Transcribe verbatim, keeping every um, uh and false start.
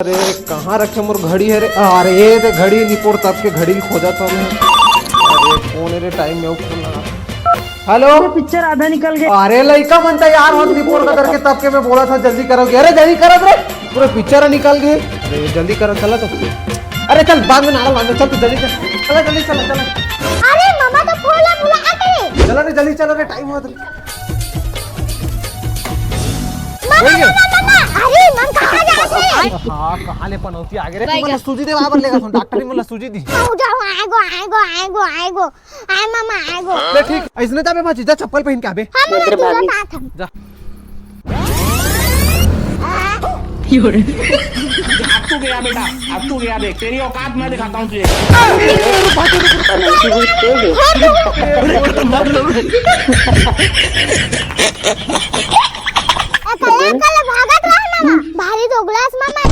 अरे, कहाँ रखे मोर घड़ी हे रे? अरे, ये दे घड़ी, निपोर तब के घड़ी खोजत हँव मैं। अरे, कौन हे रे, टाइम में फोन लगा। हेलो। पिक्चर आधा निकल गे। अरे, लइका मन त यार, हम निपोर का करके तब के मैं बोलत हँव, जल्दी करव। अरे, जल्दी करव रे, पूरा पिक्चर निकल गे। अरे, जल्दी करव, चला तो। अरे, चल, बाद में नारा, बाद में, चल, तू जल्दी चल। चला, जल्दी चला, चला। अरे, मामा तो फोन ला बुला के। चला रे, जल्दी चला रे, टाइम होत रे। मामा, मामा, मामा, अरे, मन कहाँ जात हे? हाँ, कहाँ ले पनौती आगे रे? तुमन ला सूजी देवाय बर लेगत हँव, डॉक्टर, तुमन ला सूजी दिही। आय गो, आय गो, आय गो, आय मामा, आय गो। ले ठीक, अइसने जाबे भाजी, जा चप्पल पहिन के आबे। हाँ, मामा, तू बता था। जा। अब तू गया बेटा, अब तू गया, देख तेरी औकात मैं दिखाता हूँ तुझे। ए, कला, कला भागत रहा मामा, भारी दोगलास मामा,